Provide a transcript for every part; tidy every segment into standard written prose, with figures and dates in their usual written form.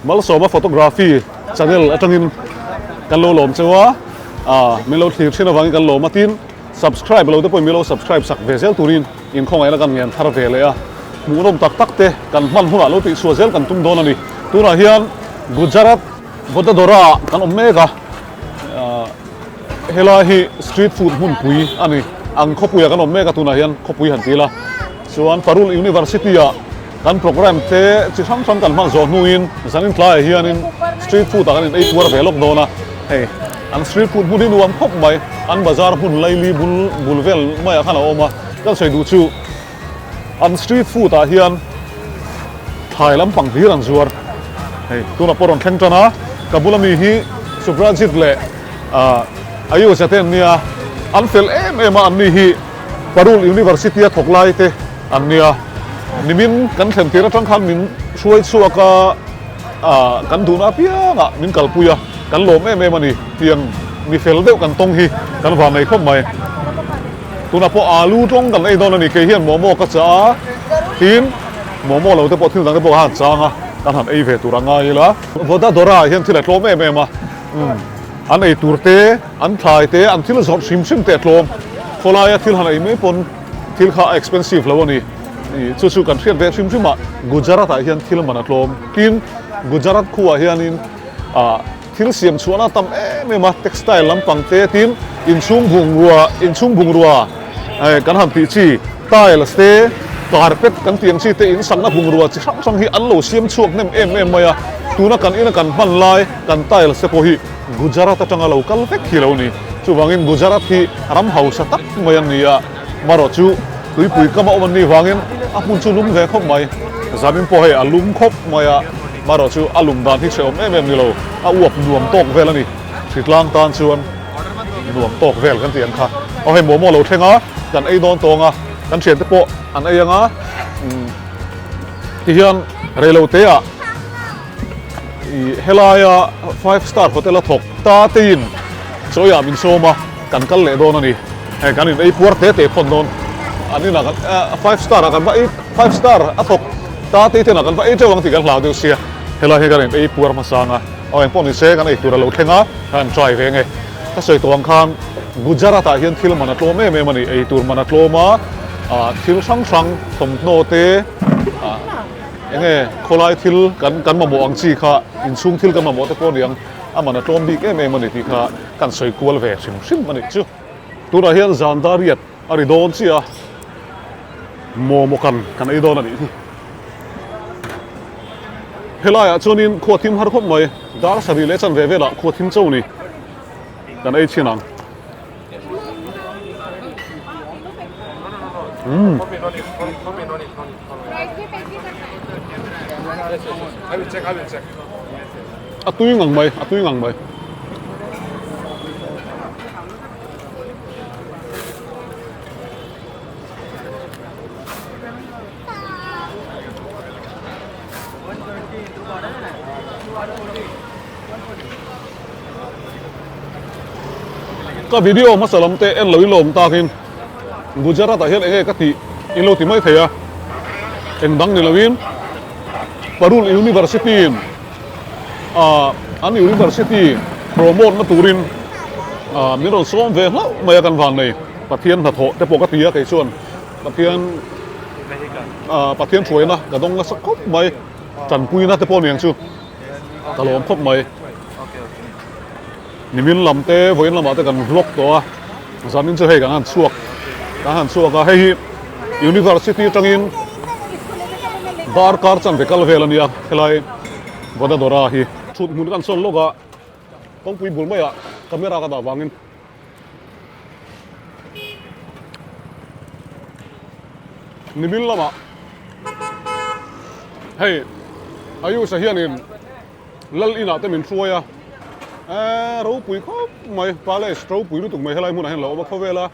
Malsawma Photography channel atangin kan lo lawm cheu a, min lo thlir thin avangin kan lawm a, tin subscribe lo te pawhin min lo subscribe sak ve zel turin inkhawngaihna kan ngen thar ve leh a, hmuhnawm tak tak te kan hman hunah lo tihchhuah zel kan tum dawn a ni. Tunah hian Gujarat Vadodara ah kan awm mek a, helai hi street food hmunpui a ni ang khawpuiah kan awm mek a tunah hian khawpui han ti ila chuan Parul University ah Kan programme te chi hrang hrang kan hman zawh hnuin zanin tlaiah hianin street food ah kan in ei puar ve lawk dawn a, hei an street food hmun hi nuam khawp mai, an bazar hmun laili bul bul vel maiah khan a awm a, kan sawi duh chu an street food ah hian thlai lampang hlir an zuar, hei tunah pawh rawn thleng tan a, ka bula mi hi Subrajit leh ah Ayush-a te an nia, an fel em em a an ni hi Parul University a thawk lai te. An nia, nimin kan thlen tir atang khan min hruai chhuak a, kan duhna apiangah min kalpui a, kan lawm em em a ni. Tiang mi fel deuh kan tawng hi kan van nei khawp mai. Tunah pawh alu tawng kan ei dawn a ni, kei hian momo ka chah a, tin momo lo te pawh thil dang te pawh ka han chang a, kan han ei ve tur a ngai ila. Vadodara ah hian thil a tlawm em em a, an ei tur te, an thlai te, an thil zawrh hrim hrim te a tlawm. Khawlaia thil han ei mai pawn. Thil kha a expensive lo a ni. Chu chu kan hriat ve hrim hrim a, Gujarat ah hian thil man a tlawm. Tin, Gujarat khuah hianin ah thil siam chhuahna a tam em em a, textile lampang te, tin inchhung bungrua, inchhung bungrua kan han tih chi tiles te, carpet kan tih ang chi te, in sakna bungrua chi hrang hrang hi an lo siam chhuak hnem em em mai a. Tuna kan ina kan hman lai kan tiles te pawh hi Gujarat atanga lo kal vek hi lo ni. Chuvangin Gujarat hi ram hausa tak mai an ni a, marawh chu tuipui kama awm an nih vangin a hmun chu lum ve khawp mai. Zanin pawh hei a lum khawp mai a, marawh chu a lum dan hi hrehawm em em ni lo, a uap nuam tawk vel a ni. Hritlang tan chuan nuam tawk vel kan tih ang kha. Aw hei momo lo thleng a, kan ei dawn tawng a, kan thiante pawh an ei ang a, tihian reiloteah, I helaia five star hotel a thawk ta teiin chawiah min sawm a, kan kal leh dawn a ni. Hei kan in ei puar te te phawn dawn. An inah kan five star ah kan va ei five star a thawk ta tei ten ah kan va ei teuh ang tih kan hlau deuh sia. Helai hi kan in ei puar hmasa ang a, aw engpawh ni se kan ei tur a lo thleng a, kan try ve nge. Ka sawi tawh ang khan Gujarat ah hian thil man a tlawm em em a ni, ei tur man a tlawm a, thil hrang hrang thawmhnaw te ah. Enge khawlai thil kan kan mamawh ang chi kha inchhung thil kan mamawh te pawh aniang a man a tlawm bik em em a ni tih kha kan sawi kual ve hrim hrim a nih chu. Tunah hian zan dar riat a ri dawn chiah a, momo kan kan ei dawn a nih hi. Helaiah chuanin khua thim har khawp mai, dar sarih leh chanve velah khua thim cho ni kan ei chhin ang. Umm. A tui ngang mai, a tui ngang mai. Ka video hmasa lam te en lo in lo awm takin Gujarat ah hian enge ka tih in lo ti mai thei a, eng dang ni loin Parul University in ah an University promote na turin ah min rawn sawm ve hlauh mai a kan van nei Pathian hnathawh te pawh ka ti a kei chuan Pathian ah Pathian hruaina ka dawng nasa khawp mai tanpuina te pawh niang chu ka lawm khawp mai. Nimin lam te vawiin lamah te kan vlog tawh a, zanin chu hei kan han chhuak kan han chhuak a, hei hi University atangin darkar chanve kal vel a nia helai Vadodara hi. Thut hmun kan sawn lawk a, kawngpui bul maiah camera ka dah vangin. Nimin lamah hei Ayush-a hianin. Lal inah te min hruai a, eee ropui khawp mai, palace ropui lutuk mai helai hmunah hian lo awm a, khawvela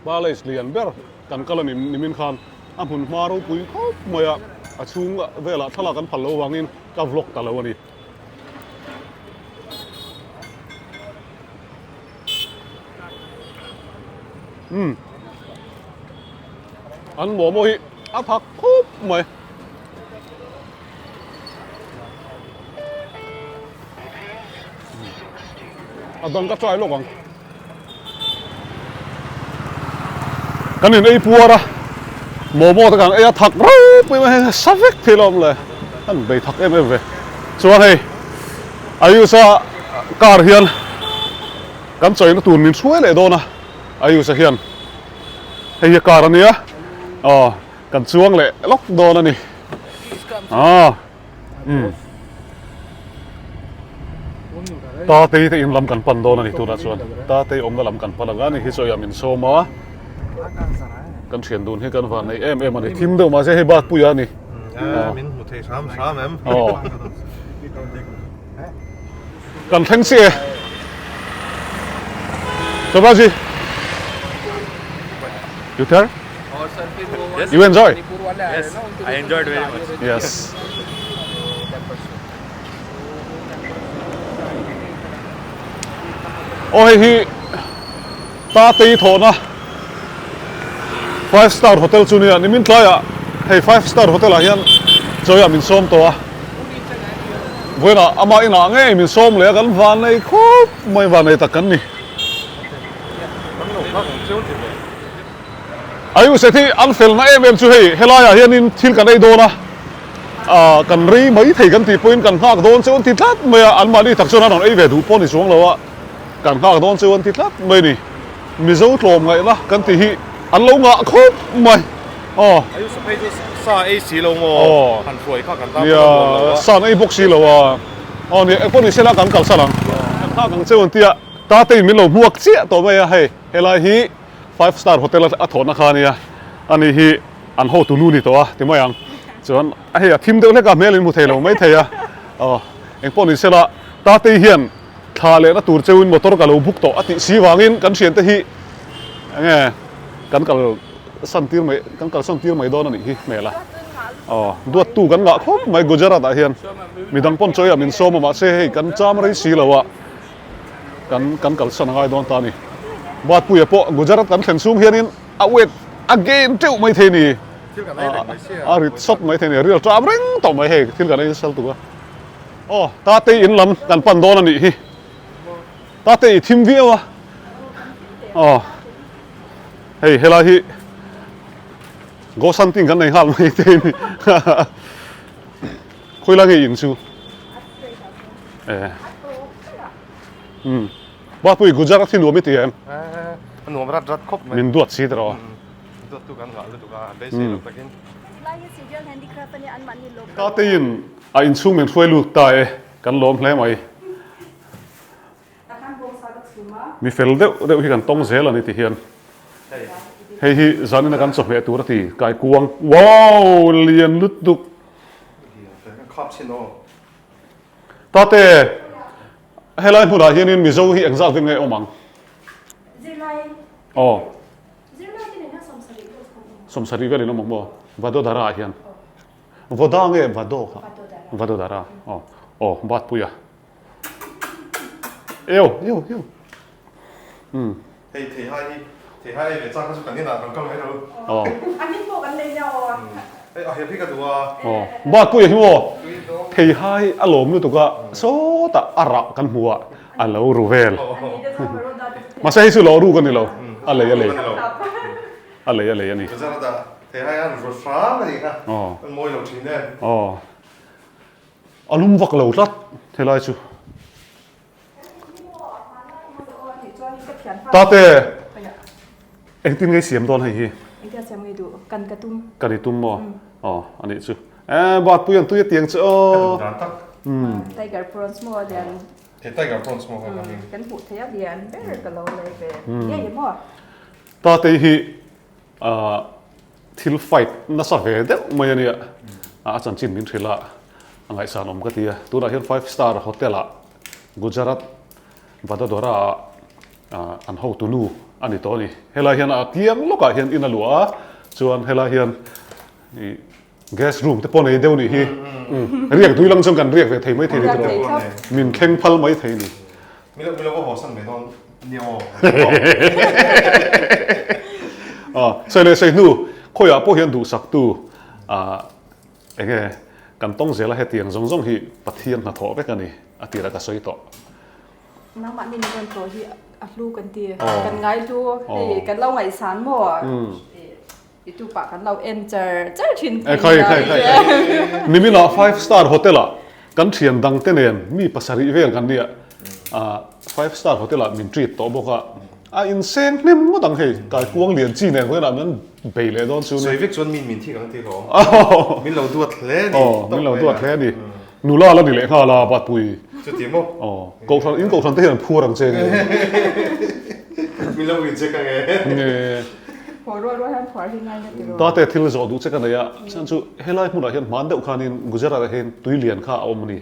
palace lian ber kan kal a ni nimin khan a hmun hma ropui khawp mai a, a chhung velah thlalak an phal loh avangin ka vlog ta lo a ni. Umm an momo hi a thak khawp mai. A dang ka try lawk ang. Kan in ei puar a, momo te kan ei a thak ropui mai hei sa vek thei lo awm le, an bei thak em em ve. Chuan hei Ayush-a car hian kan chawina tur min hruai leh dawn a, Ayush-a hian hei hi a car a nia, aw kan chuang leh lawk dawn a ni. Aw. Umm. Tatei te in lam kan pan dawn a ni tunah chuan Tatei awmna lam kan pan ang a ni hi chawiah min sawm a kan thian dun hi kan van nei em em a ni thim deuh mahse hei bat puia a ni min hmu thei hram hram em aw kan thleng chiah e Shobhaji you there You enjoy? Yes, I enjoyed very much. Yes. Aw hei hi Tatei thawhna five star hotel chu nia nimin tlaiah hei five star hotel ah hian chawiah min sawm tawh a vawiinah ama inah ngei min sawm leh a kan vanei khawp mai vanei tak kan ni. Ayusheth hi an felna em em chu hei helaiah hianin thil kan ei dawn a, ah kan rei mai thei kan tih pawhin kan nghak dawn cheu an ti tlat mai a, anmahni tak chuan an rawn ei ve duh pawh ni chuang lo a, kan nghak dawn cheu an ti tlat mai a ni. Mizo tlawm ngaihna kan tih hi an lo ngah khawp mai aw. Ayush phei chu sa ei si lo maw han hruai kha kan tan pawh a nuam lo a. Sa an ei bawk si lo a, aw ni engpawh ni sela kan kalsan ang. Kan nghak ang cheu an ti a, Tatei min lo hmuak chiah tawh mai a hei helai hi. Five star hotel a thawhna kha ania, ani hi an hotu nu ni tawh a ti mai ang. Chuan hei a thim deuh hlek a hmel in hmu thei lo mai thei a, aw engpawh ni sela Tatei hian thla lehna tur cheuin motor ka lo book tawh a tih si vangin kan thiante hi enge kan kal san tir mai kan kal sawn tir mai dawn a nih hi hmel a, aw duattu kan ngah khawp mai Gujarat ah hian midang pawn chawi ah min sawm a mahse hei kan cham rei si lo a. Kan kan kalsan a ngai dawn ta a ni. Batpuia pawh Gujarat kan thlen chhung hianin a weight a gain teuh mai thei ni. A rit sawt mai thei ni. Real ṭam reng tawh mai hei thil kan ei sal tuk a. Aw Tatei in lam kan pan dawn a nih hi. Tatei i thim viau a. Aw hei helai hi Gosanting kan nei nghal mai thei ni. Khawilai nge in chu? Eh. Um. Ba pui Gujarat hi nuam i ti em? Eh, nuam rat rat khawp mai. Min duat si tawh. Duat tu kan ngah lutuk a, beisei lo takin. Tateiin a inchhung min hruai lut ta e, kan lawm hle mai. Mi fel deuh deuh hi kan tawng zel a ni ti hian. Hei hi zanina kan chawhmeh tur a ti, kaikuang. Wow! Lian lutuk. Tate, helai hmunah hianin Mizo hi engzat vek nge awm ang? Aw. Sawmsarih velin awm ang maw? Vadodara ah hian. Voda nge Vado kha? Vadodara. Aw, aw, Batpuia. Eo, eo, eo. Umm. Hei theihai hi, theihai ei ve chak kha chu kan inah kan kal mai lo. Aw. A hming pawh kan nei nia aw. Hei a hep hi ka duh a. Aw. Batpuia hi maw theihai a lawm lutuk a, sawtah a rah kan hmu a, a lo ru vel. Mahse hei chu lo ruk a ni lo, a lei a lei. A lei a lei a ni. Gujarat-ah theihai an ru hram a nih kha. Aw. An mawi lo thin em. Aw. A lum vak lo tlat helai chu. Tate, engtin nge i siam dawn hei hi? Engtin a siam nge duh? Kan ka tum. Kan i tum maw? Aw, a nih chu. Eh, Batpui an tui a tiang che aw. Ka duh dan tak. Tiger prawns maw a lian. He tiger prawns maw kha ka hming. Kan hmuh theih a lian ber ka lo lei ve. Ngei maw? Tate hi Thil fight nasa ve deuh mai a nia, a chanchin min hrilh a, a ngaihsan awm ka ti a. Tunah hian five star hotel ah Gujarat Vadodara ah an hotu nu a ni tawh a ni. Helai hian a kiang lawkah hian in a luah a, chuan helai hian ih guest room te pawh nei deuh nih hi. Riak dui lang chuan kan riak ve thei mai thei ni tiraw? Min thleng phal mai thei ni. Milo milo va haw san mai dawn nia aw. Aw sawi leh sawi hnu khawiah pawh hian duhsaktu ah enge kan tawng zela hetiang zawng zawng hi Pathian hnathawh vek a ni a tirah ka sawi tawh. Nangmahni min rawn tlawh hi a hlu kan ti. Kan ngai hlu. Hei kan lo ngaihsan maw? YouTube ah kan lo en char char thin thei. Khai khai khai. Nimin ah five star hotel ah kan thian dang te nen mi pasarih vel kan nia. Five star hotel ah min treat tawh bawk a. A inseng hnem ngawt ang hei kai kuang lian chi nen khawiah min bei leh dawn chu ni. Sawi vek chuan min min thik ang tih hlawm. Min lo duat hle a ni. Min lo duat hle a ni. Nula la ni leh nghal a Batpui. Chuti maw? Aw. Kohhran in kohhran te hian an phuar ang che nge. Min lo reject ang e. Nge. Phuar rual rual hian phuar hi ngai na tiraw. Tate thil zawh duh che ka nei a, chuan chu helai hmunah hian hman deuh khanin Gujarat ah hian tui lian kha a awm a ni.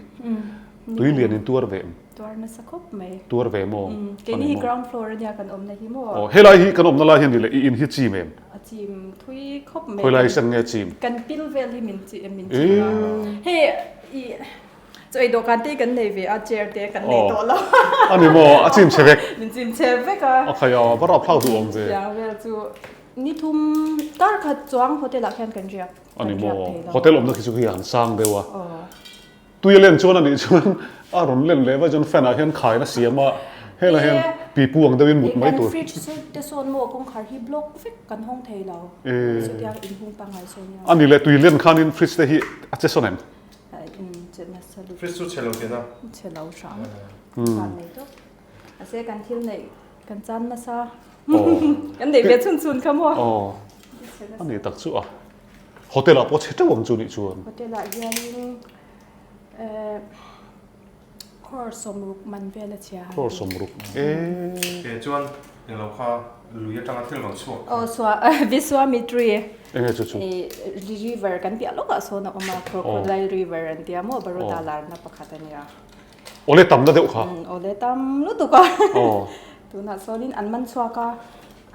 Tui lian in tuar ve em? Tuar nasa khawp mai. Tuar ve maw? Keini hi ground floor ania kan awmna hi maw? Aw, helai hi kan awmna lai hian ni le i in hi chim em? A chim thui khawp mai. Khawi lai sen nge chim? Kan pil vel hi min chim min chim a. Hei i chaw ei dawhkan te kan nei ve a chair te kan nei tawh lo. A ni maw? A chim chhe vek. Min chim chhe vek a. A khai a, va rap thlak duh awm ve. Tiang vel chu ni thum kar khat chuang hotel ah khian kan riak. A ni maw? Hotel awmna khi chu khi an sang deuh a. Tui a len chuan a nih chuan a rawn len leh vai chuan fan ah hian khain a siam a, helai hian pipu ang deuhin mut mai tur. Kan fridge chu te sawn maw kawngkhar hi block vek kan hawng thei lo, chutiang inhung pangngai sawn nia. A ni leh tui len khanin fridge te hi a che sawn em? In che nasa lutuk. Fridge chu chhe lo tihna? Chhe lo hram, van nei tawp. Mahse kan thil neih kan chan nasa, kan neih ve chhun chhun kha maw? Aw, a ni tak chu a. Hotel ah pawh chhe teuh ang chu nih chuan. Hotel ah hianin eh crore sawmruk man vel a chhia. Crore sawmruk eh. Ke chuan englo kha lui atanga thil rawn chhuak kha. Aw sua Vishwamitri. Enge chu chu? Eh river kan piah lawkah sawn a awm a Crocodile river an tia maw Baroda larna pakhat a nia. Awle tamna deuh kha. Awle tam lutuk a. Aw. Tunah sawnin an man chhuak a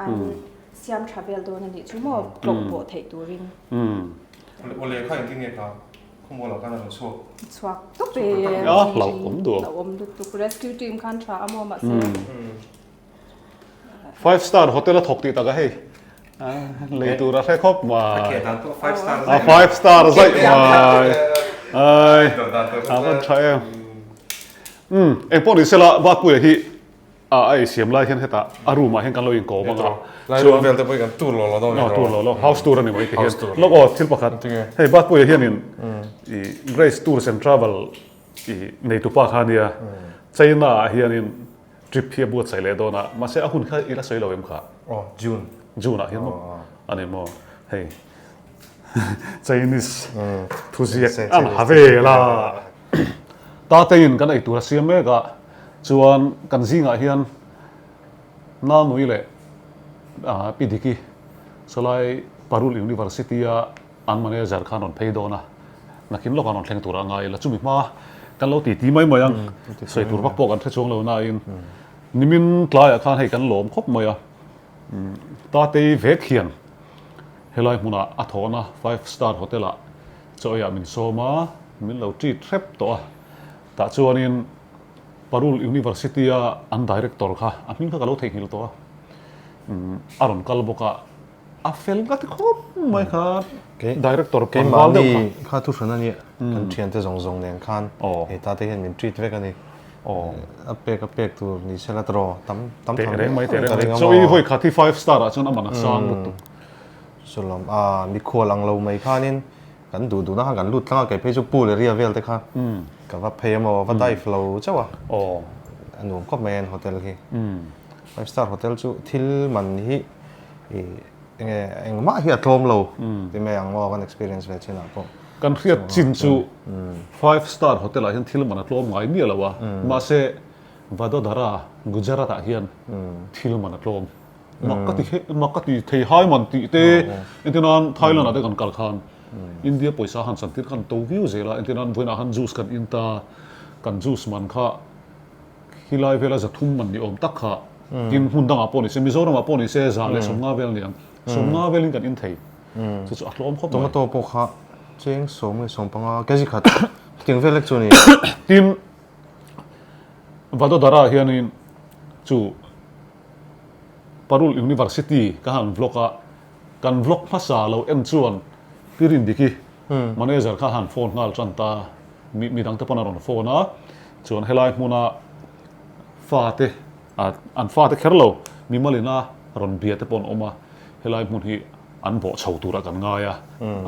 an Siam tha vel dawn a nih chu maw tlawh pawh theih turin. Awle kha engtin nge kha khawmual ah khan a rawn chhuak. Chhuak tawp e. A hlauhawm duh. Hlauhawm lutuk rescue team khan tha a maw mahse. Five star hotel a thawk tih tak a hei. Lei tur a hre khawp mai. A keh dan pawh five star zaih. A five star zaih mai. Ai. A van tha em. Engpawh ni sela Batpuia hi A a ei siam lai hian hetah a room ah hian kan lo inkawm ang a. Lai room vel te pawh hi kan tour lo lo dawn ni tour lo lo house tour a ni mai ti hian. Lawk aw thil pakhat hei Batpuia hianin i Grace Tours and Travel i neitupa kha ania China ah hianin trip hi a buatsaih leh dawn a mahse a hun kha i la sawi lo em kha? Aw June. June ah hian maw a ni maw hei Chinese thuziak an ha vel a. Tateiin kan eitur a siam mek a, chuan kan zingah hian Nanui leh Pi Diki sawlai Parul University a an manager khan rawn phei dawn a, nakin lawkah rawn thleng tur a ngai ila, chumi hma kan lo titi mai mai ang, sawi tur vak pawh kan hre chuang lo nain nimin tlaiah khan hei kan lawm khawp mai a, Tatei vek hian helai hmunah a thawhna five star hotel ah Chaw eiah min sawm a, min lo treat hrep tawh a. Tah chuanin Parul University a an director kha, a hming kha ka lo theihnghilh tawh a, a rawn kal bawk a, a fel ka ti khawp mai kha director tlangval deuh kha. Keimahni kha thuhran a nia, kan thiante zawng zawng nen khan hei ta te hian min treat vek a ni. A pek a pek tur ni se la tiraw, tam tam tham reng mai teh reng mai. Chaw ei vawi khat hi five star ah chuan a man a sang lutuk. Chulawm a mikhual ang lo mai khanin kan duh duhna khan kan lut tlang a, kei phei chu pool area vel te kha ka va phei emaw va dive lo chauh a, a nuam khawp mai a hotel hi. Five star hotel chu thil man hi enge engmah hi a tlawm lo ti mai ang maw kan experience ve chinah pawh. Kan hriat chin chu five star hotel ah hian thil man a tlawm ngai miah lo a, mahse Vadodara, Gujarat ah hian thil man a tlawm. Mak ka ti mak ka ti thei hai man tih te entir nan Thailand ah te kan kal khan India pawisa han chan tir khan to viau zel a entir nan vawiinah khan juice kan in ta kan juice man kha khilai vela zathum man ni awm tak kha tin hmun dangah pawh ni se Mizoram ah pawh ni se za leh sawmnga vel ni ang sawmnga velin kan in thei chu chu a hlawm khawp mai. Tomato pawh kha cheng sawm leh sawmpanga kg khat chutiang vel lek chu a ni. Tin Vadodara hianin chu Parul University ka han vlog a, kan vlog hmasa lo en chuan Pi Rindiki manager kha han phone nghal tan ta, mi midang te pawn a rawn phone a, chuan helai hmuna Fate an fate kher lo mimalina rawn bia te pawh an awm a, helai hmun hi an bawh chho turah kan ngai a,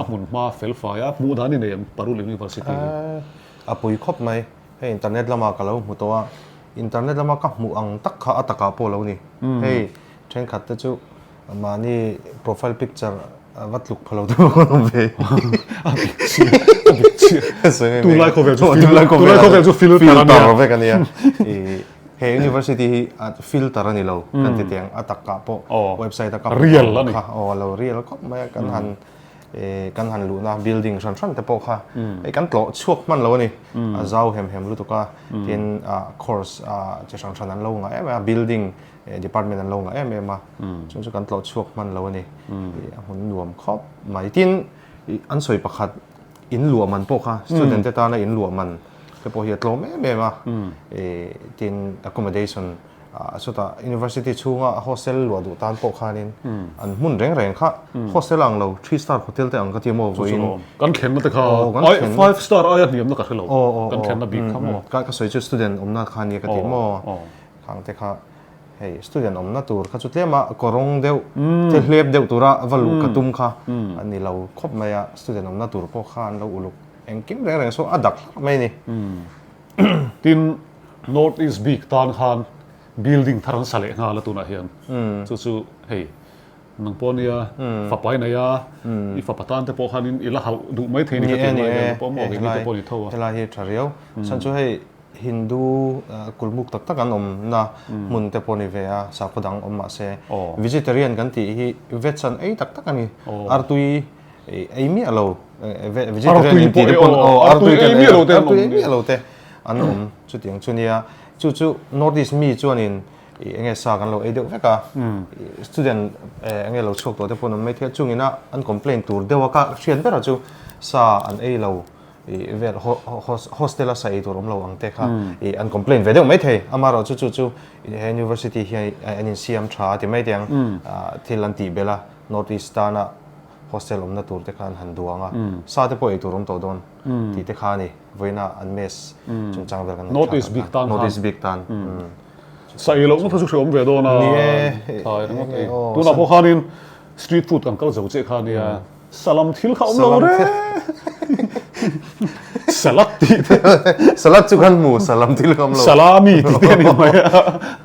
a hmun hma fel fai a, hmuh dan i nei em Parul University hi? A pui khawp mai, hei internet lamah ka lo hmu tawh a, internet lama ka hmuh ang tak kha a takah pawh lo ni, hei thenkhat te chu Mahni profile picture a va tluk pha lo te pawh kan awm ve. A bik chiah, a bik chiah. Tunlai khawvel chu tunlai khawvel chu filter a nia. Filter vek a nia. He university hi filter a ni lo kan ti teng a takah pawh website a ka real a ni. Aw a lo real khawp mai a kan han kan han luhna building hran hran te pawh kha hei kan tlawh chhuak hman lo a ni. A zau hem hem lutuk a tin course chi hran hran an lo ngah em em a building department an lo ngah em em a chung chu kan tlawh chhuak hman lo a ni a hmun nuam khawp mai tin an sawi pakhat in luah man pawh kha student te tana in luah man te pawh hi a tlawm em em a tin accommodation chutah university chhunga hostel luah duh tan pawh khanin an hmun reng reng kha hostel ang lo three star hotel te ang ka ti maw vawiin kan thlenna te kha five star aia hniamna ka hre lo kan thlenna bik kha maw ka sawi chu student awmna kha nia ka ti maw Khang te kha hei student awmna tur kha chu tlem a kawrawng deuh te hlep deuh tura va luh ka tum kha a ni lo khawp mai a, student awmna tur pawh kha an lo uluk engkim reng reng saw a dak hlak mai a ni. Tin, North East bik tan khan building thar an sa leh nghal a tunah hian chu chu hei nang pawh nia fapa i nei a, i fapa tan te pawh khanin i la hauh duh mai thei ni ka tih lai hian pawh maw keini te pawh ni tho a. Helai hi tha riau, chhan chu hei Hindu kulmuk tak tak an awmna hmun te pawh a ni ve a, sakhaw dang awm mahse vegetarian kan tih hi veg an ei tak tak a ni. Artui ei miah lo vegetarian in tih te pawn aw artui kan ei artui ei miah lo te an awm chutiang chu nia. Chu chu North East mi chuanin eng nge sa kan lo ei deuh vek a, student eng nge lo chhuak tawh te pawh an awm maithei a, chungina an complain tur deuh a ka hriat berah chu sa an ei lo. I vel hostel a sa ei tur awm lo ang te kha i an complain ve deuh mai thei. Amaherawh chu chu chu he university hian an insiam tha a ti mai teh ang. Thil an tih belh a, North East tana hostel awmna tur te kha an han duang a, sa te pawh ei tur awm tawh dawn tih te kha a ni. Vawiina an mess chungchang vel kan ngaithla North East bik tan khan. North East bik tan. Sa ei lohna kha chu hreawm ve dawn a. Ni e. Thlai ringawt ei. Tunah pawh khanin street food kan kal zo chiah kha nia. Salam thil kha awm lo re. Salad tih te. Salad chu kan hmu, salam thil kha awm lo. Salami tih te a ni mai a.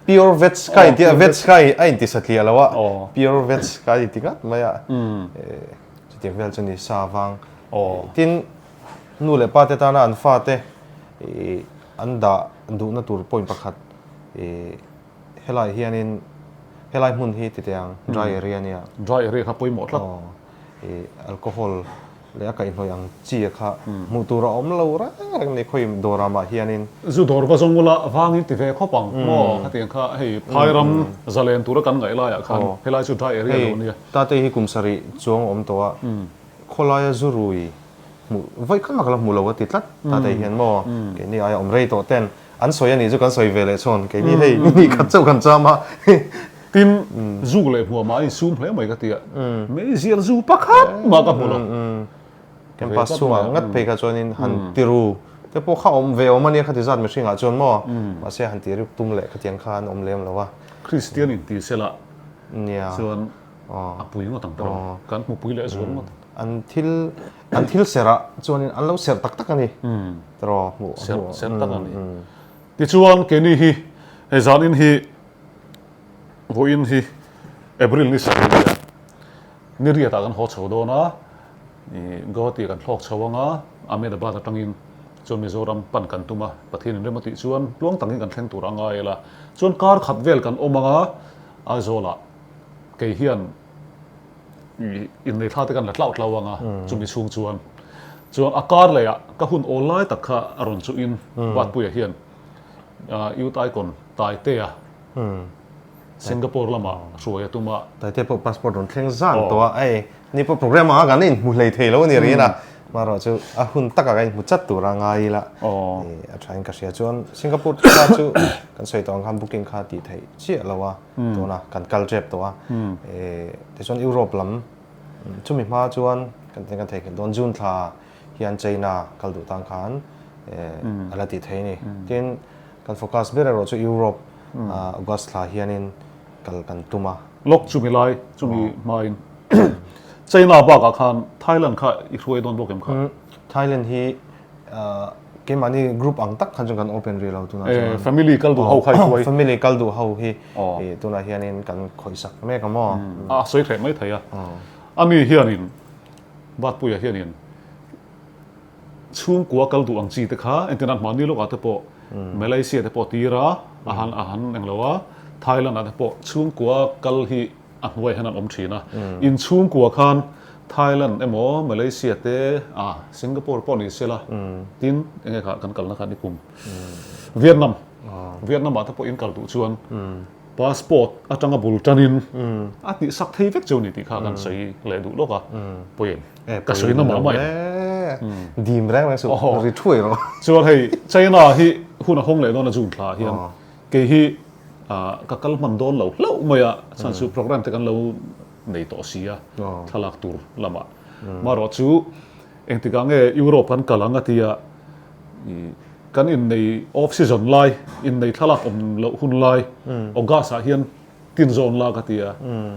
Pure veg ka inti a, veg ka a inti satliah lo a. Pure veg ka inti ngat mai a. Chutiang vel chu ni sa vang. Tin, nu leh pa te tana an fate an dah duhna tur point pakhat Helai hianin helai hmun hi ti teh ang, dry area nia. Dry area kha pawimawh tlat. Aw, i alcohol leh a kaihhnawih ang chi a kha hmuh tur a awm lo reng reng ni khawi dawrah mah hianin. Zu dawr va zawng ula vangin ti ve khawp ang maw khatiang kha hei phai ram zalen tura kan ngaih laiah khan helai chu dry area lo nia. Hei tate hi kum sarih chuang a awm tawh a, khawlaia zu rui hmuh vawi khat mah ka la hmu lo a ti tlat tate hian maw keini aia awm rei tawh ten An sawi a nih chu kan sawi ve leh chuan keini hei ni hnih khat chauh kan cham a. Tin, zuk leh hmuah mah a insum hle mai ka ti a, meizial zu pakhat mah ka hmu lo. Campus chhungah ngat phei kha chuanin han tiru te pawh kha awm ve awm a nia khati zat mihringah chuan maw mahse han ti ruk tum leh khatiang kha an awm lem lo a. Kristian inti sela chuan a pui ngawt ang tawh kan hmu pui leh zual ngawt. An thil an thil serh ah chuanin an lo serh tak tak a ni tiraw hmuh serh serh tak a ni. Tichuan keini hi hei zanin hi vawiin hi April ni sarih a nia ni riatah kan haw chho dawn a ih Guwahati kan thlawk chho ang a Ahmedabad atangin chuan Mizoram pan kan tum a Pathian inrem a tih chuan tluang takin kan thleng tur a ngai ila chuan kar khat vel kan awm ang a Aizawlah kei hian innei thla te kan la tlau tlau ang a, chumi chhung chuan chuan a kar leh ah ka hun awl lai tak kha a rawn chuh in Vatpuia hian Youth Icon Taitea Singapore lamah hruai a tum a. Taitea pawh passport rawn thleng zan tawh a, hei ni pawh program anga kan inhmu hlei thei lo a ni rin a, marawh chu a hun takah kan inhmu chat tur a ngai ila a tha in ka hria chuan Singapore kha chu kan sawi tawh ang khan booking kha tih theih chiah lo a. tuna kan kal tep tawh a tichuan Europe lam chumi hma chuan kan kan thei khelh dawn June thla hian China kal duh tan khan a la tih thei a ni tin kan focus ber erawh chu Europe. August thla hianin kal kan tum a. Lawk chumi lai, chumi hmain China bakah khan Thailand kha i hruai dawn bawk em kha? Thailand hi keimahni group ang tak khan chuan kan open rih lo tunah chuan. Family kal duh ho kha i hruai? Family kal duh ho hi tunah hianin kan khawihsak mek a maw? A sawi hreh mai thei a. Ani hianin Batpuia hianin Chhungkua kal duh ang chi te kha entirna hmahni lawkah te pawh Malaysia te pawh tir a, a han a han englo a, Thailand ah te pawh chhungkua kal hi a hnuai hian an awm thin a. In chhungkua khan Thailand emaw Malaysia te a Singapore pawh ni sela tin enge kha kan kalna kha ni kum Vietnam Vietnam ah te pawh in kal duh chuan Passport atanga bul tanin a tih sak thei vek chu ni tih kha kan sawi leh duh lawk a, pawi em? Ka sawi na mah mah em? Dim reng reng suh, ri thuai rawh. Chuan hei China hi hun a hawng leh dawn a June thla ah hian kei hi ka kal hman dawn lo hlauh mai a, chhan chu program te kan lo nei tawh si a thlalak tur lamah. Marawh chu engtikah nge Europe kan kal ang a tia Kan innei off season lai, innei thlalak awm loh hun lai, August ah hian tin zawn la ka ti a,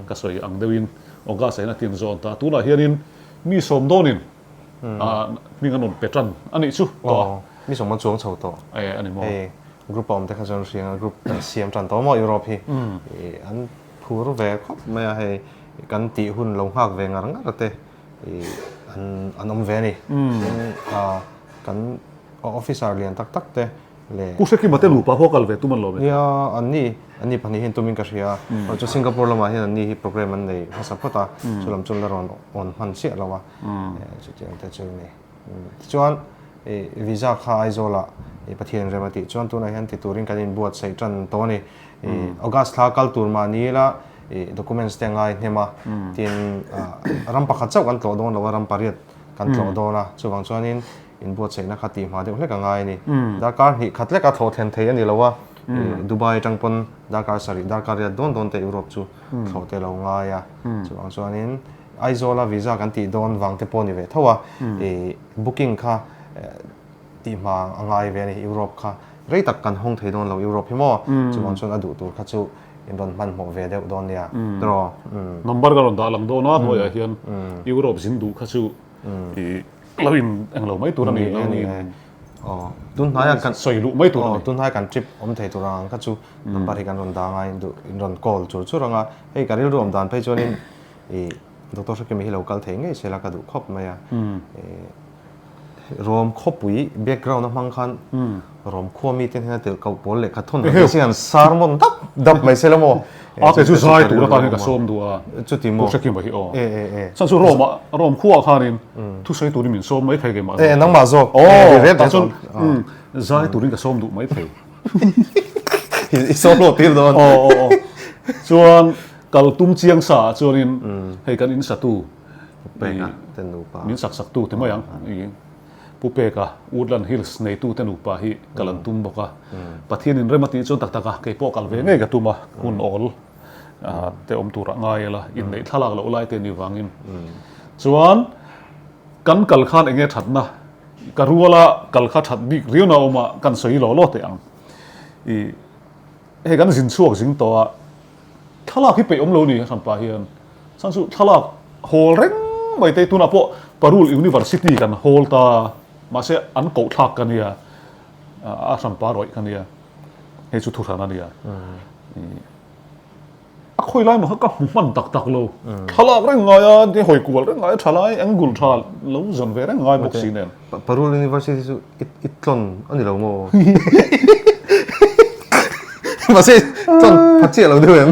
ka sawi ang deuhin August ah hian a tin zawn ta. Tunah hianin mi sawm dawnin hming an rawn pe tan a nih chu tawh a. Mi sawm an chuang chho tawh. E a ni maw? Hei group a awm te kha chuan hriang a group kan siam tan tawh maw Europe hi an phur ve khawp mai a hei kan tih hun lo nghak ve ngar ngar te an an awm ve a ni. Kan Officer lian tak tak te leh. Pu Hrekima te nupa pawh kal ve tum an lo ve. Nia, an ni, an ni pahnih hian tumin ka hria. Chu Singapore lamah hian an ni hi program an nei hmasa phawt a, chu lam chu la rawn awn hman chiah lo a, chutiang te chu ni. Tichuan visa kha Aizawlah Pathian rem a tih chuan tunah hian ti turin kan inbuatsaih tan tawh a ni. August thla kal tur mah ni ila documents te a ngai hnem a, tin ram pakhat chauh kan tlawh dawn lo a, ram pariat kan tlawh dawn a, chuvang chuanin inbuatsaihna kha tih hma deuh hlek a ngai a ni. Darkar hnih khat leka thlawh thlen thei a ni lo a, Dubai atang pawn darkar sarih, darkar riat dawn dawn te Europe chu thlawh te lo ngai a. Chuvang chuanin Aizawla visa kan tih dawn vang te pawh a ni ve tho a, booking kha tih hma a ngai ve a ni. Europe kha rei tak kan hawng thei dawn lo Europe hi maw? Chuvang chuan a duh tur kha chu in rawn hmanhmawh ve deuh dawn nia tiraw? Number ka rawn dah lang dawn a, hnuaiah hian Europe zin duh kha chu i lo in eng lo mai tur a ni lo in tun hnaiah kan sawi luh mai tur a ni. Tun hnaiah kan trip awm thei tur ang kha chu number hi kan rawn dah anga in duh in rawn call chur chur anga hei ka rilru awm dan phei chuanin i Doctor Hrekimi hi lo kal thei ngei se la ka duh khawp mai a. Rom khawpui background a hmang khan Rom khua mite hian a tel koh pawl lehkha thawn han ni se han sermon dap dap mai se la maw? A kei chu zai tur atan hian ka sawm duh a. Chuti maw? Pu Hrekima hi aw. E e e. Chuan chu Rome ah Rome khuaah khanin thusawi turin min sawm mai thei keimah zawk. E nangmah zawk. Aw tah chuan zai turin ka sawm duh mai thei. I sawm hlawh tir dawn. Aw aw aw. Chuan kal tum chiang sa ah chuanin hei kan in satu Peka te nupa. Min sak sak tu ti mai ang. Pu Peka, Woodland Hills neitu te nupa hi kal an tum bawk a. Pathian in rem a tih chuan tak tak a, kei pawh kal ve ngei ka tum a, hun awl te awm turah ngai ila, inneih thlalak loh lai te ni vangin. Chuan kan kal khan enge thatna, ka ruala kal kha that bik riau na awm a, kan sawi law law teh ang. I hei kan zin chhuak zing tawh a, Thlalak hi peih awm lo ni hran pah hian chhan chu thlalak hawl reng mai te tunah pawh Parul University kan hawl ta mahse an koh thlak ka nia a hran pa rawih ka nia hei chu thuhran a nia a khawi lai maw kha ka hmu hman tak tak lo thlalak reng ngai a ni hawi kual reng ngai a tha lai angle tha lo zawn ve reng ngai bawk si nen. Parul University chu I tlawn a ni lo maw? Mahse tlawn phat chiah lo deuh em?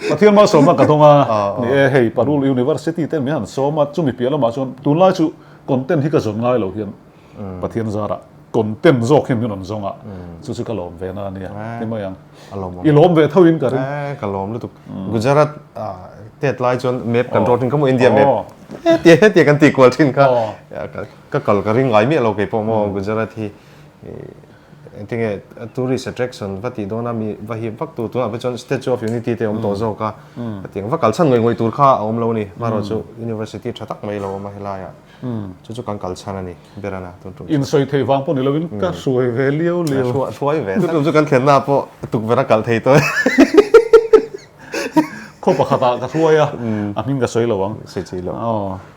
Pathian malsawmna ka dawng a, ni e hei Parul University te min han sawm a, chumi piah lamah chuan tunlai chu content hi ka zawn ngai lo hian Pathian zarah content zawk hian min rawn zawng a, chu chu ka lawm ve na a nia ti mai ang. I lawm ve tho in ka ring. Ka lawm lutuk. Gujarat tet lai chuan map kan draw thin kha maw India map hetia hetia kan tih kual thin kha. Ka kal ka ring ngai miah lo kei pawh maw Gujarat hi. Engtinge tourist attraction va tih dawn a mi va hip vak tur tunah pawh chuan Statue of Unity te a awm tawh zawk a, hetiang va kal chhan ngawih ngawih tur kha a awm lo a ni. Hmarawh chu University tha tak mai lo awm a helaiah chu chu kan kal chhan a ni ber a na tun tum chu. Insawi theih vang pawh ni lovin ka hruai ve liau liau. Hruai ve. Tun tum chu kan thlenna pawh tukverh a kal thei tawh e. Khaw pakhatah ka hruai a, a hming ka sawi lo ang. Sawi chi lo.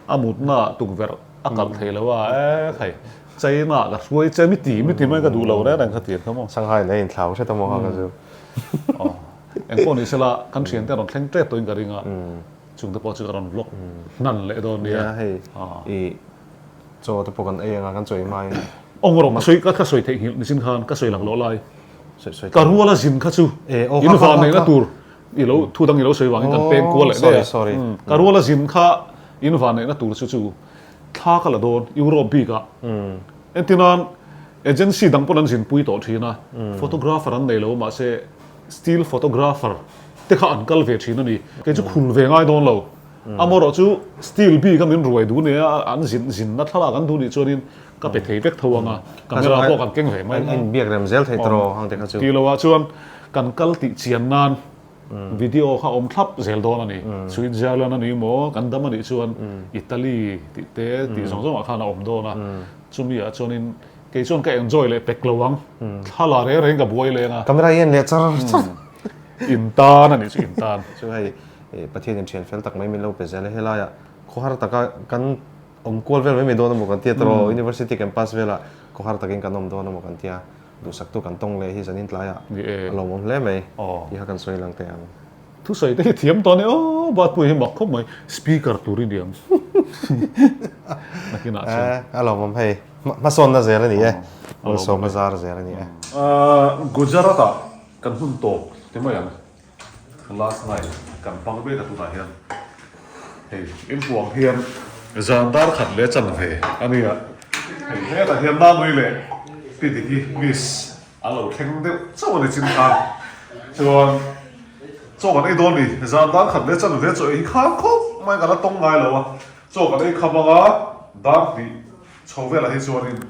A mutna tukverh a kalh thei lo a, e khai. China ka hruai che mi ti mi ti mai ka duh lo reng reng kha tir kha maw. Shanghai leh inthlau hret a maw kha ka zu. Aw engpawh ni sela kan thiante a rawn thleng tep tawhin ka ring a, chungte pawh chu ka rawn vlog hnan leh dawn nia. Nia hei i chaw te pawh kan ei anga kan chaw ei hmain. Aw rawh ka sawi ka sawi theihnghilh nichin khan ka sawi lang loh lai. Ka ruala zin kha chu in van neihna tur i lo thu dang i lo sawi vangin kan peng kual leh daih a. Ka ruala zin kha in van neihna tur chu chu. Thla ka la dawn Europe bik ah. Entirnan agency dang pawn an zinpui tawh thin a, photographer an nei lo mahse still photographer te kha an kal ve thin a ni. Kei chu khul ve ngai dawn lo. Amaherawh chu still bik a min ruai duh nia an zin zinna thlalak an duh nih chuanin ka pe thei vek tho ang a, camera pawh kan keng ve mai. An inbiak rem zel thei tawh ang te kha chu. Tih loh ah chuan kan kal tih chian nan Video kha awm thlap zel dawn a ni. Switzerland a ni maw, kan dam a nih chuan Italy tih te tih zawng zawngah khan a awm dawn a. Chumi ah chuanin kei chuan ka enjoy leh pek lo ang. Thla la reng reng ka buai leng a. Camera hi en leh char char. In tan a nih chu in tan. Chu hei Pathian in thian fel tak mai min lo pe zel a, helaiah khawhar taka kan awm kual vel mai mai dawn a maw kan tia tawh University campus velah khawhar takin kan awm dawn a maw kan tia. Duhsaktu kan tawng leh hi zanin tlaiah a lawmawm hle mai tih kha kan sawi lang teh ang. Thusawi te hi thiam tawh a ni aw, Batpui hi mak khawp mai, speaker tur i ni ang nakinah chuan. A lawmawm hei, hmasawnna zel a ni e, malsawmna zar zel a ni e. Gujarat ah kan hun tawp ti mai ang. Last night kan hmang mek a tunah hian hei inpuang hian zan dar khat leh chan ve a nia hei hetah hian Nanui leh Pi Diki miss an lo thleng deuh chauh a ni chin khan chuan chaw kan ei dawn ni zan dar khat leh chan ve chaw ei hi kham khawp mai ka la tawng ngai lo a chaw kan ei kham anga dar hnih chho velah hi chuanin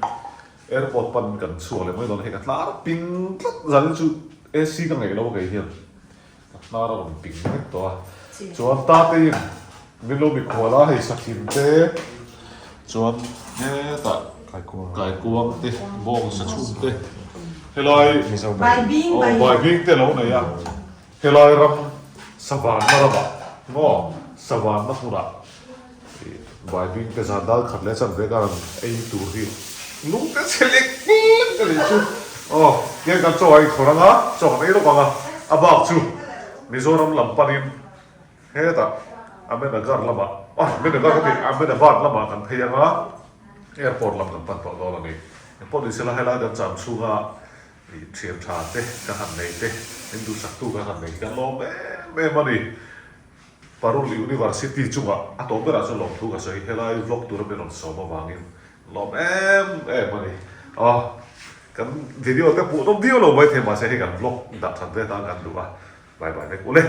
Airport pan kan chhuak leh mai dawn hei ka tlar ping tlat zanin chu AC ka ngeih lo a kei hian ka hnar a rawn ping vek tawh a chuan tate in min lo mikhual a hei sakhim te chuan hetah kaikuang te bawng sachhum te helai baibing te lo nei a helai ram savanna ramah maw savanna hmunah Baibing te zan dal khat leh chan ve ka rawn ei tur hi lung te chhe lek lek a nih chu. Aw, tiang kan chaw a inkhawr anga, chaw kan ei lawk anga, a bak chu Mizoram lam panin hetah Ahmednagar lamah, ah Ahmednagar ka ti, Ahmedabad lamah kan phei anga, airport lam kan pan tawh dawn a ni. Engpawh ni sela helai kan cham chhunga thian tha te ka han nei te, min duhsaktu ka han nei hi kan lawm em em a ni. Parul University chungah a tawp berah chuan lawmthu ka sawi helai vlog tura min rawn sawm avangin lawm em em a ni. Aw kan video te hmuh nawm viau lo maithei mahse hei kan vlog dah that ve tan kan duh a, bye bye vek ule.